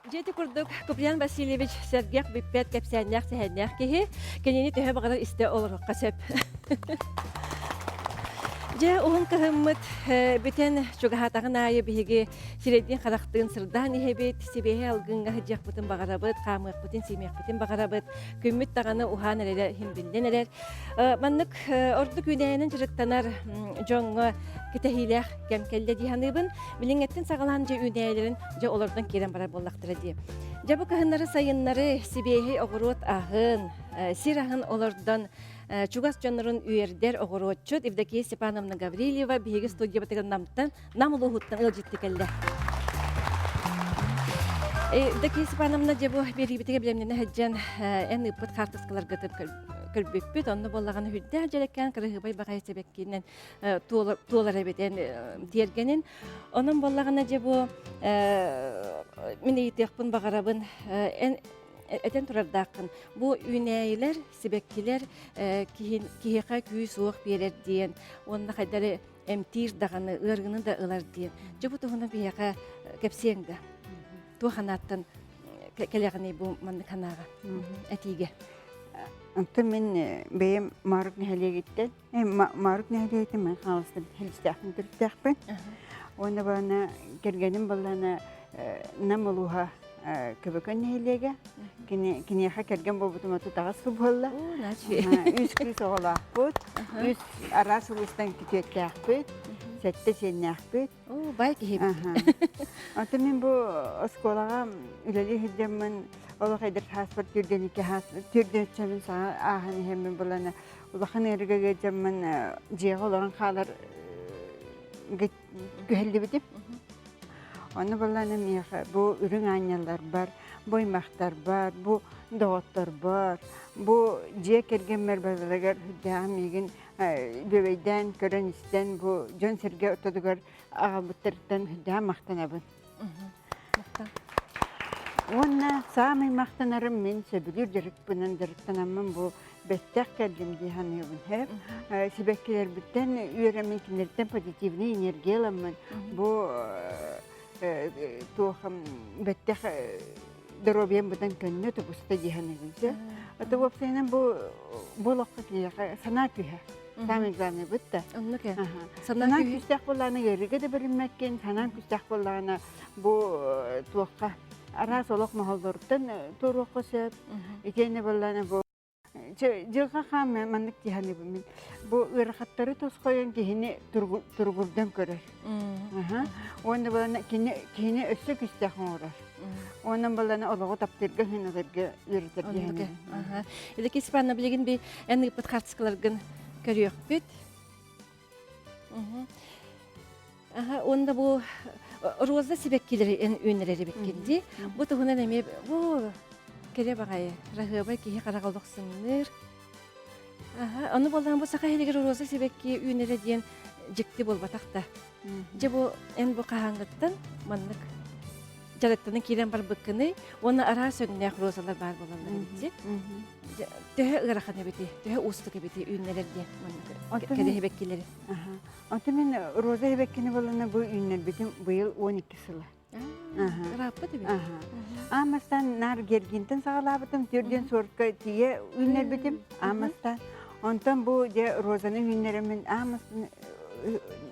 Дьиэти курдук Куприян Васильевич сэргэх бүппэт кэпсээннээх сэһэннээх киһи кинини төһө баҕарар истэ олоруохха сөп. Дьэ уһун кыһыммыт бүтэн чугаһаатаҕын аайы биһиги сирэйдиин харахтыын сырдаан иһэбит, сибиэһэй алгыҥҥа сылдьыахпытын баҕарабыт, хаамыахпытын, сиэмиэхпитин баҕарабыт. Күммүт даҕаны уһаан эрэрэ иһин биллэн эрэр. Маннык ордук үүнээйинэн дьарыктанар дьоҥҥо кэтэһиилээх кэм кэллэ дии саныыбын. Билиҥҥэттэн саҕалаан дьэ үүнээйилэрин дьэ олордон киирэн барар буоллахтара дии. Дьэ бу кыһыннары сайыннары сибиэһэй оҕуруот аһын, сир аһын олордон чугас дьоннорун үөрдэр оҕуруотчут Евдокия Степановна Гаврильева биһиги студиябытыгар Намтан Нам улууһуттан ыалдьытты кэллэ. Евдокия Степановна дьэ бу биэриибитигэр билэмнэнэ сылдьан эн ыыппыт хаартыскаларгытын көрбүппүт. Онно буоллаҕына үрдээх дьэрэкээн кырыһыыбай баҕайы сэбэккинэн туолар эбит эн тиэргэнин. Онон буоллаҕына дьэ бу мин ыйытыахпын баҕарабын эн этэн турардааххын бу үүнээйилэр сибэккилэр киһиэхэ күүс-уох биэрэр диэн уонна хайдары эмтиир даҕаны, ыарыыны да ылар диэн. Дьэ бу туһунан биһиэхэ кэпсиэҥ да. Туох анааттан? кэлэҕиний бу маннык санааҕа этиигэ? Онтон мин бэйэм Маарук нэһилиэгиттэн, Маарук нэһилиэгиттэн мин Хаҥаластан Хэлистээхпин төрүттээхпин. Уонна баана кэргэним баллаана Нам улууһа Көбөкөн нэһилиэгэ. Киниэхэ кэргэн буолбутум 38 сыл буолла. Үс кыыс оҕолоохпут, үс араас улуустан күтүөттээхпит, сэттэ сиэннээхпит. Оо, бай киһи эбит. Оттон мин бу оскуолаҕа үлэлии сылдьаммын олох эдэр сааспар түрдэн икки саас түрдэн үччэмин саҥа ааһан иһэммин булан улахан ыарыыга ыалдьаммын дьиэҕэ олорон хаалар күһэллибитим. Ону булан миэхэ бу үрүҥ аанньалларбар, бу аймахтарбар, бу доҕотторбор, бу дьиэ кэргэммэр барыларыгар сүрдээҕин миигин бүөбэйдээн көрөн-истэн бу дьон-сэргэ ортотугар аҕалбыттарыттан сүрдээҕин махтанабын. Уонна саамай махтанарым мин сөбүлүүр дьарыкпынан дьарыктанаммын бу бэттэх кэллим дии саныыбын. Сибэккилэрбиттэн үөрэммин, кинилэртэн позитивный энергия ыламмын бу туох бэттэх доруобуйам быдан көннө тубуста дии саныыбын. Это уопсайынан бу бу олоххо киниэхэ санаа күүһэ. Самый главный бытта. Оннук ээ. Санаа күүстээх буоллаҕына ыарыыга да бэриммэккин, санаан күүстээх буоллаҕына бу туохха араас олох моһоллоруттан туоруохха сөп. Итиэннэ буоллаҕына бу дьылҕа хаан маннык дии мин. Бу ыарахаттары тосхойон киһини туругурдан көрөр. Уонна буоллаҕына киһини өссө күүстээх оҥорор. Онон баланы олоҕу таптыырга хыналарга үөрэтэр диэһэн. Илики Испанна билигин би эн ыыппыт хартыскаларгын көрүөхпүт. Аха, уонна бу роза сибэккилэри эн үүннэрэр эбиккин дии. Бу туһунан эмиэ бу кэрэ баҕайы раһыабай киһи хараҕа олохсуҥныыр. Аха, ону буоллаан бу саха иһигэр роза сибэкки үүнэрэ диэн дьикти буолбатах да. Дьэ бу эн бу хаһааҥҥыттан маннык дьарыктанан киирэн барбыккыный уонна араас өҥнөөх розалар баар буолаллар эбит Төһө ыарахан эбитий, төһө уустук эбитий үүннэрэр диэн маннык кэрэ сибэккилэри? Оттон мин роза сибэккини буолана бу үүннэрбитим быйыл 12 сыла. Ырааппыт эбит. Аамастан наар Гергинтэн саҕалаабытым, төрдүөн суорка тиийэ үүннэрбитим аамастан. Онтон бу дьэ розаны үүннэрэммин аамастан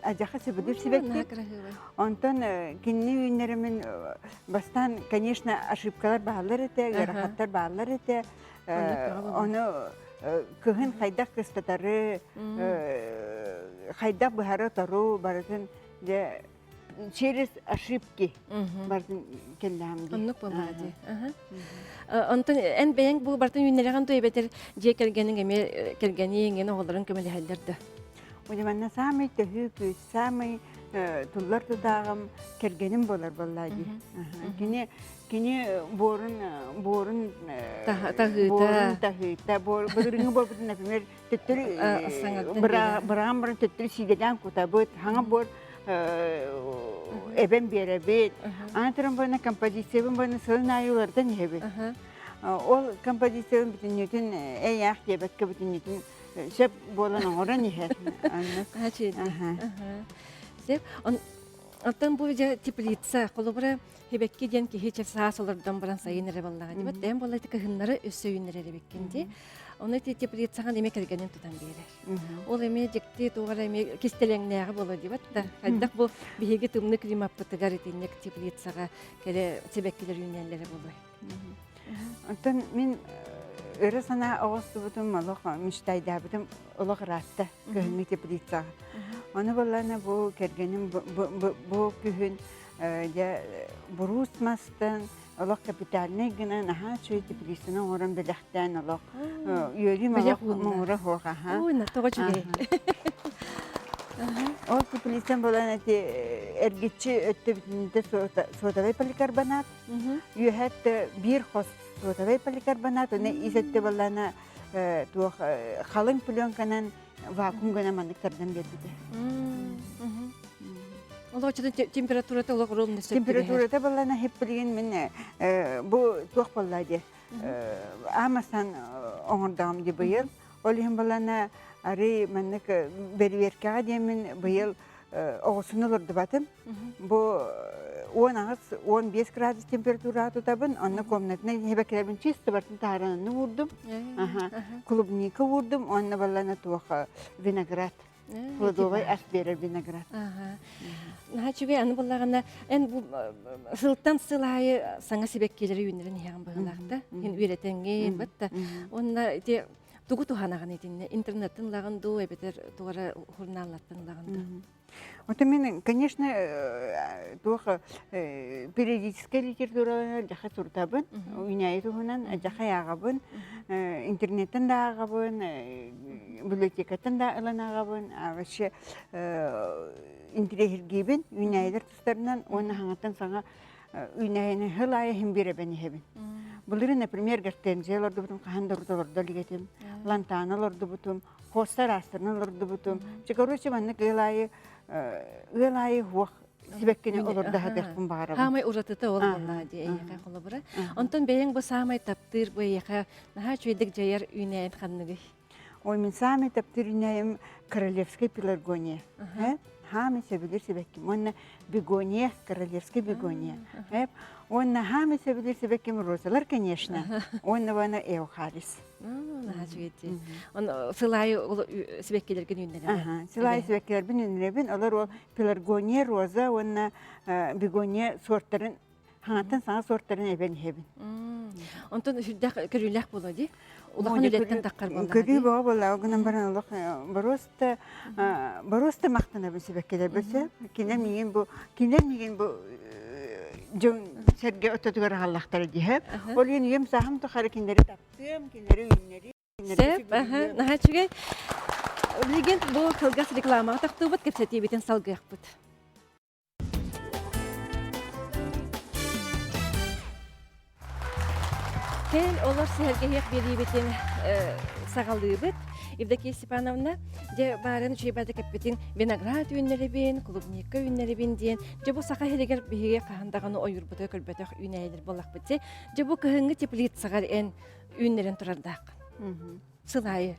адьаха сөбүлүүр сибэкки. Онтон кинини үүннэрэммин бастаан, конечно, ошибкалар бааллар этэ, ыарахаттар бааллар этэ. Ону кыһын хайдах кыстатары, хайдах быһары-отору барытын дьэ через ошибки бартын кэллэҕим дии. Оннук буоллаҕа дии. Онтон эн бэйэҥ бу бартын үүннэрэҕин дуо эбэтэр дьиэ кэргэниҥ эмиэ кэргэниҥ эн оҕолорун көмөлөһөллөр да? Уонна манна саамай төһүү күүс, саамай туллар тутааҕым кэргэним буолар буоллаа дии. Кини кини буорун буорун таһыыта буорун таһыыта былырыҥҥы буорбутун например төттөрү быраҕан баран төттөрү сиидэлээн кутабыт хаҥа буор эбэн биэрэбит аны туран буона композициябын буона сылын аайы уларытан иһэбит ол композициябын бүтүннүүтүн эйээх диэбэккэ бүтүннүүтүн сөп буолан оҥорон иһэр Сөп. Оттон бу дьэ теплица холобура Хибэкки диэн киһи чэ саас олордон баран сайын эрэ баллаҕа дибэт дээн буолла ити кыһыннары өссө үүннэрэр эбиккин дии. Ону ити теплицаҕын эмиэ кэргэнин тутан биэрэр. Ол эмиэ дьикти туох эрэ эмиэ кистэлэҥнээҕи буолуо дибэт да. Хайдах бу биһиги тымныы климаппытыгар итинник теплицаҕа кэлэ сибэккилэр үүнэллэрэ буолуой. Онтон мин өрө санаа оҕостубутум олох мечтайдаабытым олох ыраатта кыһыҥҥы теплицаҕа. Ону буоллаҕына бу кэргэним бу күһүн дьэ буруус мастан олох капитальнай гынан аһаа үчүгэй теплицаны оҥорон бэлэхтээн олох үөрүүм олох муҥура суох аһаа. Ой, тоҕо үчүгэй. Ол теплицам буолан эти эргиччи өттө бүтүннүүтэ сотовай поликарбонат, үөһэ өттө биир хос сотовай поликарбонат, уонна ис өттө буоллаҕына туох халыҥ пленканан вакуум гына маннык тардан биэрбитэ. Олооччутун температурата олох ровно сөп Температурата баллана хиппилигин мин бу туох болла дии аамасан оҥордоҕум дии быйыл. Ол иһин баллана арый маннык бэрибиэркэҕэ диэммин быйыл оҕусуну олордубатым. Бу 18-15 градус температураҕа тутабын, онно комнатнай сибэккилэрбин чисто бартын таһааран онно уурдум. Клубника уурдум, уонна баллана туох виноград. Плодовай ас биэрэр виноград. Наһаа үчүгэй аны буллаҕына эн бу сылтан сыл аайы саҥа сибэккилэри үүннэрэн иһэҕин быһыылаах да. Эн үөрэтэҥҥин бытта. Уонна ити тугу туһанаҕын итиннэ интернеттэн ылаҕын дуу эбэтэр тугара журналлартан ылаҕын дуу? Вот мен, конечно, туох периодическай литературалары дьаха сурутабын, үүнээйи туһунан дьаха ааҕабын, интернеттэн да ааҕабын, библиотекаттан да ылан ааҕабын, вообще интириэһиргиибин үүнээйилэр тустарынан уонна хаҥаттан саҥа үүнээйини сыл аайы иһин биэрэбин иһэбин. Былырыын, например, гортензия олордубутум, хаһан да олордо илигэтим, лантана олордубутум, Хоста ыраастарын олордубутум. Чэ, короче, маннык ыал аайы ыал аайы хуох сибэккини олордо сатыахпын баҕарабын. Хаамай уратыта ол буоллаҕа дии эйиэхэ холобура. Онтон бэйэҥ бу саамай таптыыр бу эйиэхэ наһаа үчүгэйдик дьайар үүнээйин ханныгый? Ой, мин саамай таптыыр үүнээйим королевская пеларгония. Хаамай сөбүлүүр сибэкким. Уонна бегония, королевская бегония. Уонна хаамай сөбүлүүр сибэкким розалар, конечно. Уонна уонна эохарис. Наһаа үчүгэй Он сыл аайы сибэккилэргин үүннэрэр. Сыл аайы сибэккилэрбин үүннэрэбин. Олор ол пеларгония, роза уонна бегония суортарын хаҥаттан саҥа суортарын эбэн иһэбин. Онтон сүрдээх көрүүлээх буолуо дии. Улахан үлэттэн таххар буоллаҕа. Көрүү бөҕө буолла. Ол гынан баран олох боруоста боруоста махтанабын сибэккилэрбэр Кинилэр миигин бу кинилэр миигин бу дьон сэргэ ортотугар аҕаллахтара дии. Ол иһин үйэм сааһым тухары кинилэри Тыам кинилэри үүннэри. Сөп, наһаа үчүгэй. Билигин бу кылгас рекламаҕа тохтуубут, кэпсэтиибитин салгыахпыт. Кэл олор сэһэргэһиэх биэриибитин саҕалыыбыт. Евдокия Степановна, дьэ баарын үчүгэй кэппитин виноград үүннэрибин, клубника үүннэрибин диэн, дьэ бу саха иһигэр биһиги хаһан даҕаны ойуурбутугар көрбөтөх үүнээйилэр буоллахпыт. Дьэ бу кыһыҥҥы теплицаҕар эн үүннэрэн турардааххын. Сыл аайы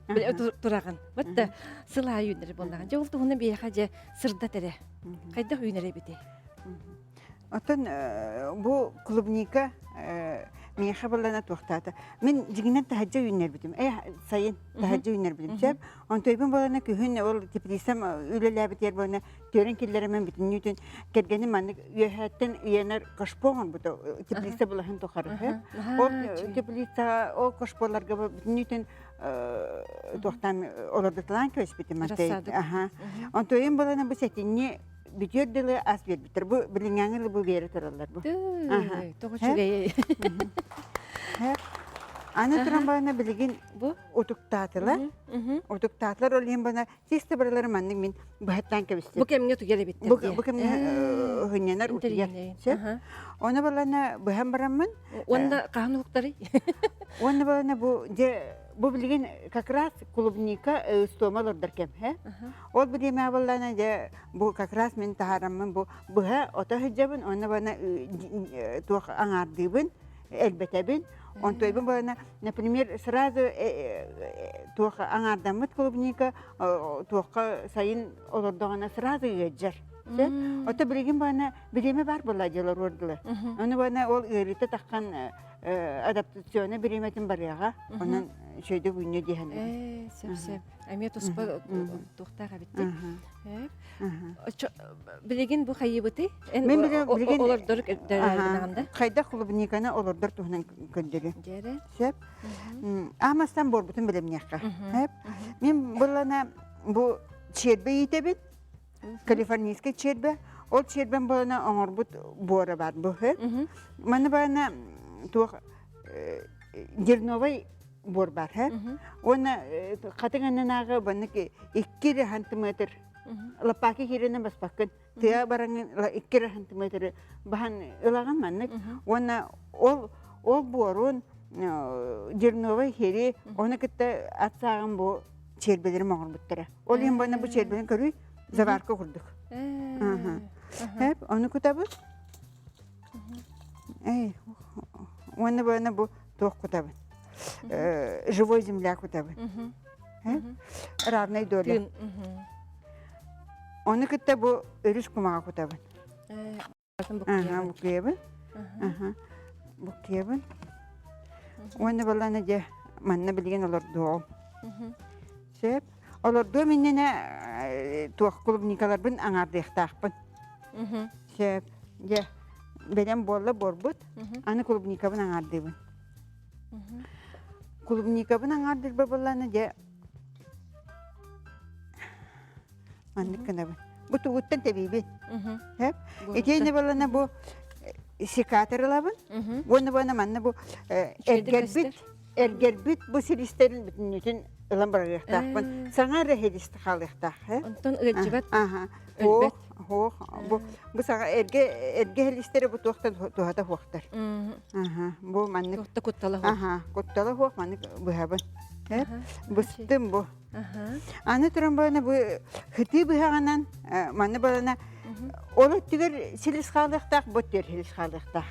тураҕын. Бытта сыл аайы үүннэрэр буоллаҕын. Дьэ ол туһунан биһиэхэ дьэ сырдат эрэ. Хайдах үүнэр эбитий? Оттон бу клубника миэхэ баллана туохтаата. Мин дьиҥинэн таһырдьа үүннэрбитим. Э сайын таһырдьа үүннэрбитим сөп. Онтойбун балана күһүн ол теплицам үлэлээбитигэр буолана Түөрэн киллэрэмэн бүтүннүүтүн кэргэним маннык үөһээттэн ыйанар кашпо оҥорбута теплица былаһын тухары. Ол теплица ол кашполарга бүтүннүүтүн туохтан олордуталаан кэбиспитим. Аха. Онтуойум балана бу сэтинньи бүтүөр дылы ас биэрбиттэр. Бу билиҥҥээҥи бу биэрэ тураллар бу. Тоҕо үчүгэй. Аны туран балана билигин утуктаатылар. Утуктаатылар ол иһин бана Чисто барылары маннык мин быһаттаан кэбистим. Бу кэмҥэ утуйар эбиттэр Бу, бу кэмҥэ хынньанар утуйар. Сөп. Оны балана быһан бараммын. Уонна хаһан уһуктарый? Уонна балана бу дьэ бу билигин как раз клубника стома олордор кэм, һэ? Ол бириэмэ баллана дьэ бу как раз мин таһаараммын бу быһа ото сылдьабын, онно бана туох аҥаардыыбын, элбэтэбин. Онтойбун балана, например, сразу туох аҥаардаммыт клубника туохха сайын олордоҕуна сразу ыалдьар. Ото билигин бана бириэмэ бар буолла дьылар уордулар. Ону бана ол ыарыыта таххан адаптационный бириэмэтин барыаҕа. Онон үчүгэйдик үүннэ диэһэн. Ээ, сөп сөп. Эмиэ туспа туохтаах эбиттик. Билигин бу хайыбытый? Мен билигин олордор да? Хайдах клубниканы олордор туһунан көрдөрү. Сөп. Амастан борбутун билэмниэххэ. Мен буллана бу чербе иитэбит. Калифорнийский чербе. Ол чербен булана оҥорбут буора бар бу. Маны баана туох дерновый буор бар. Уонна хатыҥ аннынааҕы баннык 2 эрэ сантиметр лаппаакы киирэнэн баспаккын тыа бараҥын 2 эрэ сантиметры баһан ылаҕын маннык уонна ол ол буорун дерновый хири ону кытта ат сааҕын бу чиэрбэлэрим оҥорбуттара ол иһин буонна бу чиэрбэни көрүй заварка курдук ону кутабыт уонна буонна бу туох кутабын живой земля кутабын равной доля ону кытта бу өрүс кумаҕа кутабын. Аха, буккуйабын. Аха, буккуйабын. Уонна балана дьэ манна билигин олордуоҕум. Сөп. Олордуом иннинэ туох клубникаларбын аҥаардыахтаахпын. Сөп. Дьэ, бэлэм буолла буорбут. Аны клубникабын аҥаардыыбын. Клубникабын аҥаардыырба буоллаана дьэ маннык гынабын. Бу тугуттан тэбиибин. Сөп. Итиэннэ буоллаана бу секатор ылабын. Уонна буоллаана манна бу эргэрбит эргэрбит бу силистерин бүтүннүүтүн ылан барыахтаахпын. Саҥа эрэ силис хаалыахтаах. Онтон ыалдьыбат. Аха. Өлбөт. Хоох, бу бу саҥа эргэ эргэ силистерэ бу туохтан туһата хуохтар. Аха. Бу маннык Туохта куттала хуох. Аха, куттала хуох маннык быһабын. Быстым бу. Аны туран балана бу хытыы быһаҕынан манны балана ол өттүгэр силис хаалыахтаах, бу өттүгэр силис хаалыахтаах.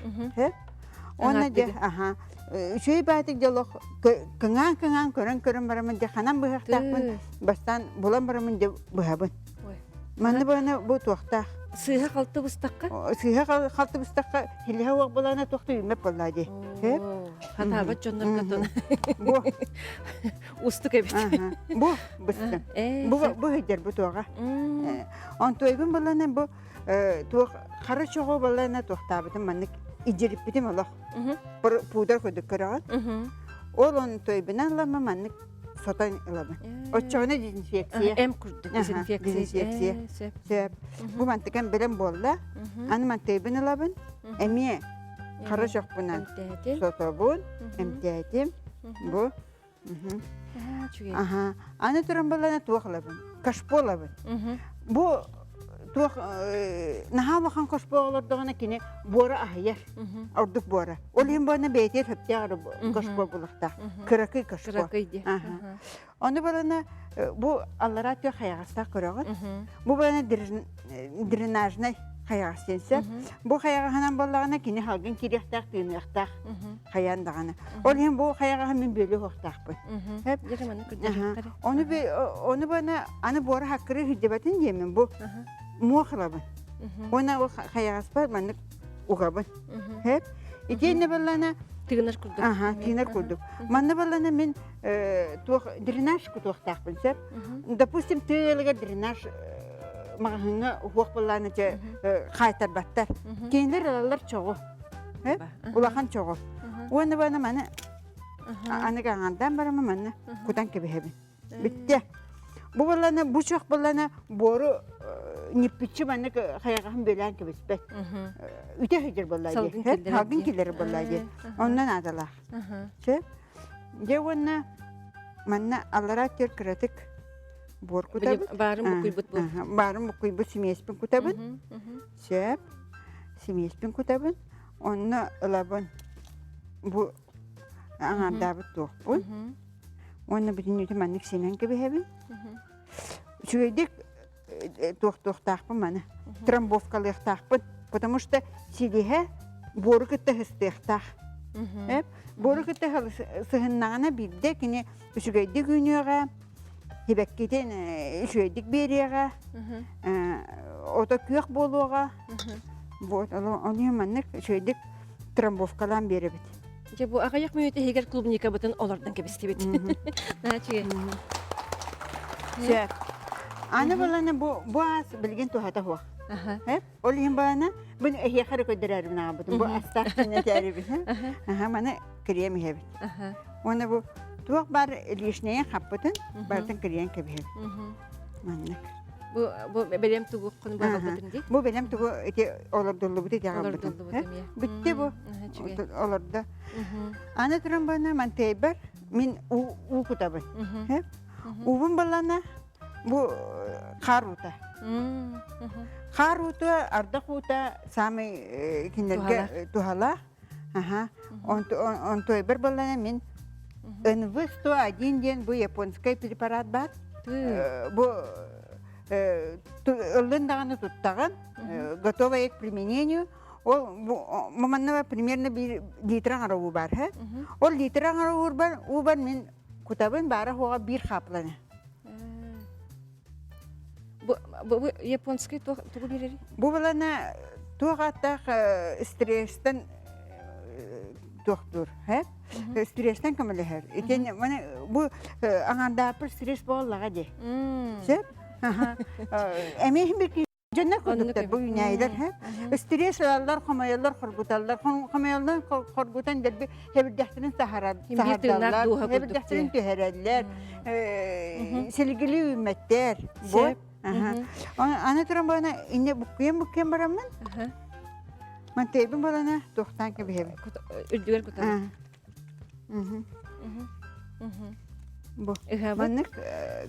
Онно дьэ аха үчүгэй баатык дьолох кыҥаан-кыҥаан көрөн-көрөн барамын дьэ ханан быһахтаахпын бастаан булан барамын дьэ быһабын. Манна бана бу туохтаах. Сыыһа халты быстахха? Сыыһа халты быстахха хилиһэ уох булана туохта үүммэт буоллаа дии. Хатаабат дьоннорго тон. Бу. Устук эбит. Бу быстым. Бу бу сылдьар бу туоҕа. Онтуойбун булана бу туох хара чоҕу булана туохтаабытым маннык идьириппитим олох. Пудр курдук көрөҕүн. Ол онтуойбунан ылама маннык сотон ылабын. Оччоҕуна дезинфекция. Эм курдук дезинфекция. Дезинфекция. Сөп. Бу мантыкан бэлэм буолла. Аны мантыйбын ылабын. Эмиэ хара чохпунан сотобун, эмтээтим. Бу. Аха. Аны туран балана туох ылабын? Кашпо ылабын. Бу туох наһаа улахан кашпо олордоҕуна кини буора аһыйар. Ордук буора. Ол иһин буона бэйэтигэр сөптөөх кашпо булахтаах. Кыракый кашпо. Кыракый дии. Ону балана бу аллараа түөх хайаҕастаах көрөҕүт. Бу балана дренажнай хайаҕас диэн сөп. Бу хайаҕаһынан буоллаҕына кини халгын кириэхтээх тыыныахтаах хайаан даҕаны. Ол иһин бу хайаҕаһы мин бүөлүү уохтаахпын. Ону ону бана аны буора хаккыры үрдебэтин диэмин бу муох ылабын. Уонна ол хайаҕаспар маннык угабын. Хэп. Итиэннэ баллана тыынар курдук. Аха, тыынар курдук. Манна баллана мин туох дренаж кутуохтаахпын сөп. Допустим, тыа ыалыгар дренаж маҕаһыыҥҥа уһуох былааны дьэ хаайтарбаттар. Кинилэр ылаллар чоҕу. Улахан чоҕу. Уонна бана маны аны гаҥандаан барама манна кутан кэбиһэбин. Бүттэ. Бу балана бу чох балана буору ниппиччи маннык хайаҕаһын бүөлээн кэбиспэт. Үтэ сылдьар буоллаа дии. Салгын киллэрэр буоллаа дии. Онно наадалаах. Сөп. Дьэ уонна манна аллараа түөр кыратык буор кутабыт. Баарын буккуйбут бу. Баарын буккуйбут симиэспин кутабын. Сөп. Симиэспин кутабын. Онно ылабын. Бу аҥаардаабыт туохпун. Уонна бүтүннүүтүн маннык симэн кэбиһэбин. Үчүгэйдик туохтуохтаахпын маны трамбовкалыахтаахпын потому что силиһэ буору кытта сыстыахтаах буору кытта сыһыннаҕына биирдэ кини үчүгэйдик үүнүөҕэ сибэккитин үчүгэйдик биэриэҕэ ото күөх буолуоҕа вот ону маннык үчүгэйдик трамбовкалаан биэрэбит Дьэ бу аҕыйах мүнүүтэ иһигэр клубникабытын олордон кэбистибит. Наачыгы. Сөп. Аны баланы бу бу ас билигин туһата суох. Ол иһин баланы бу эһиэхэ эрэ көрдөрөрүм наабытым. Бу астаах кинэтээрибин. Аха маны крем иһэбит. Уонна бу туох бар лишнее хаппытын барытын кириэн кэбиһэбит. Маннык. Бу бу бэлэм тугу хонун баҕалбытым дии. Бу бэлэм тугу ити олордуллубут ити аҕалбытым. Бүтте бу. Олордо. Аны туран бана мантейбар мин уу кутабын. Уубун балана бу хаар уута. Хаар уута, ардах уута самый кинилэргэ туһалаах. Аха. Онтуойбар балана мин НВ-101 диэн бу японскай препарат бар. Бу ыллын даҕаны туттаҕын, готовое к применению. Ол манна примерно биир литр аҥара уу бар. Ол литр аҥара уу бар мин кутабын баара хуоҕа биир хапланы. Бу, бу японский тугу биэрэр? Бу балана Туох ааттаах стресстэн туохтуур, һэ? Стресстэн көмөлөһөр. Итин маны бу аҥардааппыр стресс буоллаҕа дии. Сөп? Эмиэ иһин бир Дьоннор курдуктар бу үүнээйилэр һэ. Стресс ылаллар, хомойоллор, хоргуталлар. Хомойоллор, хоргутан дэлби хэбирдэхтэрин саһардаллар, хэбирдэхтэрин түһэрэллэр, силигилии үүммэттэр. Бу. Аны туран буолана инне буккуйан-буккуйан бараммын. Мантыйбын буолана туохтаан кэбиһэбин. Үрдүгэр кутабын. Бу. Маннык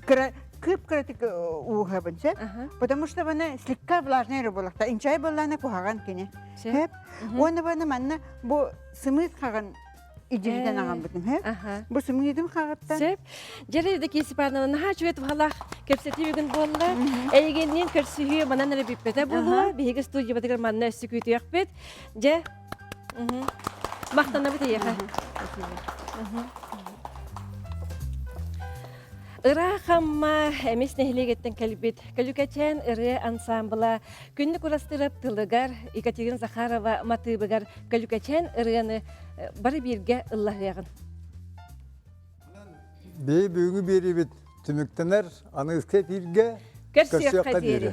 кыра кып-кыратык ууһабын сөп. Потому что бана слегка влажный эрэ буолахта. Инчай буоллаана куһаҕан кини. Сөп. Уонна бана манна бу сымыыт хаҕын идьиритэн аҕалбытым. Сөп. Бу сымыытым хаҕыттан. Сөп. Дьэрэ Евдокия Степановна, наһаа үчүгэй туһалаах кэпсэтии бүгүн буолла. Эйигинниин көрсүһүү манан эрэ бүппэтэ буолуо. Биһиги студиябытыгар манна өссө күүтүөхпүт. Дьэ, Махтанабыт эйиэхэ. Ыраах Амма эмис нэһилиэгиттэн кэлбит Көлүкэчээн ырыа ансаамбыла Күннүк Урастырап тылыгар Екатерина Захарова матыыбыгар Көлүкэчээн ырыаны бары бииргэ ыллаһыаҕын. Биһи бүгүҥҥү биэриибит түмүктэнэр аныгыскы эфиргэ көрсүөххэ диэри.